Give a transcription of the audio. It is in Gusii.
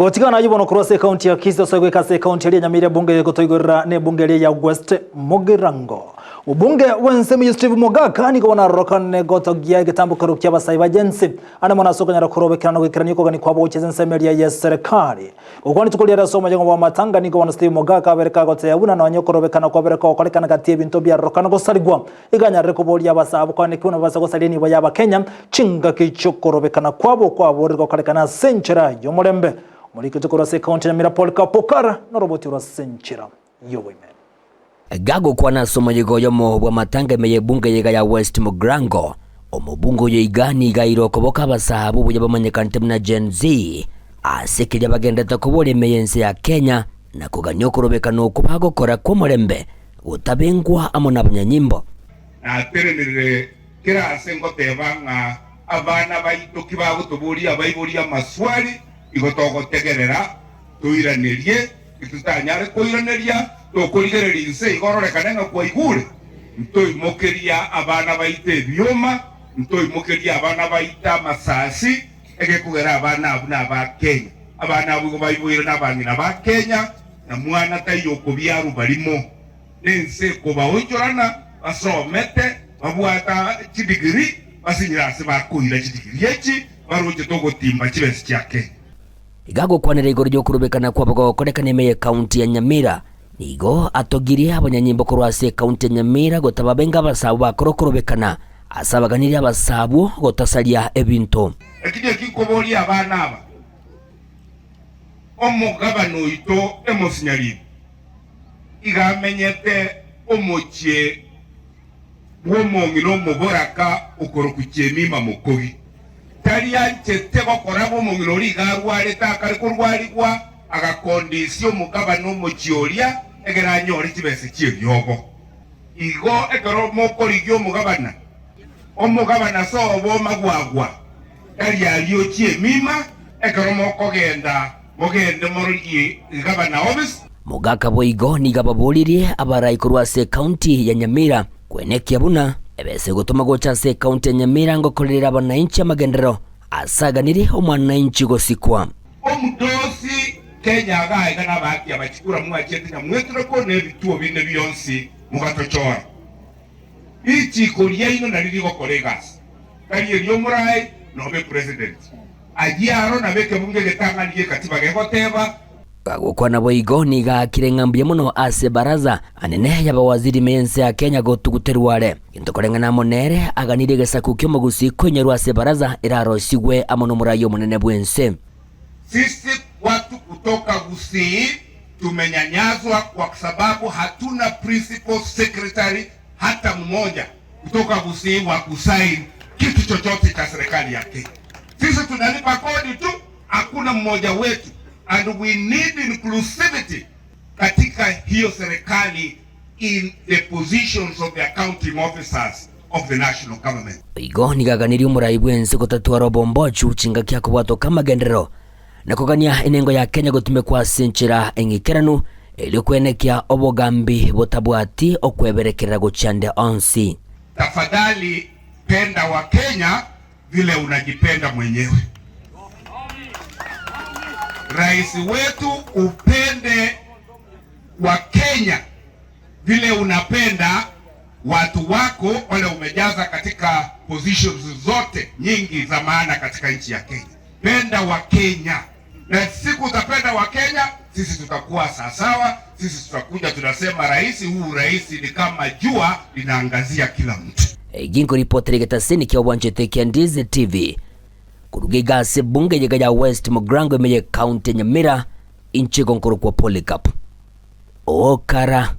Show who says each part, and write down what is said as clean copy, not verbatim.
Speaker 1: Gotigana ayio bono korwa ase ekaunti ya Kisii ase goika ase ekaunti eria ya Nyamira ebunge egotoigorera na ebunge eria ya West Mugirango. Obunge bw'ensemo ya Steve Mogaka nigo bono arorokane gotogia egetambokero kia abasae ba Gen Z ande mono ase okonyara korobekana na goikerania okogania kwabo gochia ase ensemo eria ye serikali. Gokwana rituko riare ase omoyega bw'amatanga nigo bono Steve Mogaka abere kagotebia buna nonye okorobekana kwabere kogokorekana gati y'ebinto biarorokana gosarigwa Iga anyarire koboria abasae abwo kwane ki buna babasa gosaria enibo y'Abakenya, chingaki chi'okorobekana kwabo kwaborire gokorekana ase enchera y'omorembe. Omorikoti korwa ase ekaunti ya Nyamira Paul Kapokara noroboti orwo ase enchera y'oboime.
Speaker 2: Gagokwana ase omoyega oyomo bw'amatanga ime y'ebunge yaiga ya West Mugirango, omobunge oyo iga nigo aire okoboka abasae abwo buya bamanyekanete buna Gen Z ase keria bagenderete koboria ime y'ense ya Kenya na kogania okorobekana okwo bagokora kw'omorembe Gotabengwa amo nabanyanyimbo.
Speaker 3: Natenenerire kera aase ngoteeba ng'a abana baito kibagotoboria abaibori amaswali, igo togotegerera toiranerie, titotanyare koiraneria, tokorigereria inse igo ororekane ng'a kwaigure. Ntoimokeria abana baito ebioma, ntoimokeria abana baito amasasi, egekogera abana abwo naba Kenya. Abana abwo igo baiboire nabang'ina ba Kenya. Na mwana taiyo okobiarwa barimo, nense ekobaonchorana, basomete, babwata chidigiri, basinyire ase bakoira chidigiri echi, barochete ogotimba chibesa chia Kenya.
Speaker 2: Iga agokwanera igoro y'okorobekana kwabo gokorekana ime y'ekaunti ya Nyamira. Nigo atogirie abanyanyimbo korwa ase ekaunti ya Nyamira gotababe ng'abasaabo bakore okorobekana ase abaganirie abasaabwo gotasaria ebinto.
Speaker 3: Eki neki nkoboria abana aba, Omogabane oito emosinyariri iga amenyete omochie bw'omong'ina omoboraka okorokwa Jemima Mokogi. Tari anchete gokora bo omong'ina oria iga arwarete akare korwarigwa, agakondisia omogabane omochie oria egere anyore chibesa chi'eriogo. Igo ekero mokorigia omogabana, omogabana sobo omagwagwa, Tari aria ochie emima, ekero mokogenda, mogende mororie gavana office.
Speaker 2: Mogaka boigo nigo ababoririe abarai korwa ase ekaunti ya Nyamira kwenekia buna ebesa egotoma gocha ase ekaunti ya Nyamira ngokorerera abanainchi amagenderero asaganirie omwanainchi gosikwa.
Speaker 3: Omodosi Kenya agaiga nabaaki abachikura mwachete nyamwetureko na ebituo binde bionsi mogatochora. Richiiko riaino nario rigokora egasi, tari eri'omoraai nobe president. Ayio aro nabo ekebungo egetang'ani gi'ekatiba gegoteba.
Speaker 2: Gagokwana boigo nigo aakire ng'a mbuya mono ase ebaraza anene y'abawaziri ime y'ense ya Kenya gotuguterwa are. Gento koreng'ana amo nere aganirie egesaku ki'omogusii koinyerwa ase ebaraza erarosigwe amo n'omoraai omonene bw'ense.
Speaker 3: Sisi watu kutoka Gusii tumenyanyazwa kwa sababu hatuna principal secretary hata mmoja kutoka Gusii wa kusign kitu chochote cha serikali ya Kenya. Sisi tunalipa kodi tu, hakuna mmoja wetu and we need inclusivity katika hiyo serikali in the positions of the accounting officers of the national government.
Speaker 2: Igo nigo aganirie omorai bw'ense gotatwara obombochu chingaki akobwatoka amagenderero na kogania enengo ya Kenya gotumekwa ase enchera eng'ikeranu erio kwenekia obogambi botabwati okweberekerera gochia ande onsi.
Speaker 3: Tafadhali penda Wakenya vile unajipenda mwenyewe. Rais wetu upende Wakenya vile unapenda watu wako wale umejaza katika positions zote nyingi za maana katika nchi ya Kenya. Penda Wakenya, na siku utapenda Wakenya, sisi tutakuwa sawasawa. Sisi tutakuja tunasema, rais, huu rais ni kama jua linaangazia kila mtu.
Speaker 2: Ginko ripoti rigetasini kia obwanchete kia Ndizi TV koruga iga ase ebunge yega ya West Mugirango ime ye county ya Nyamira inche igo nkorokwa Polycarp Okara.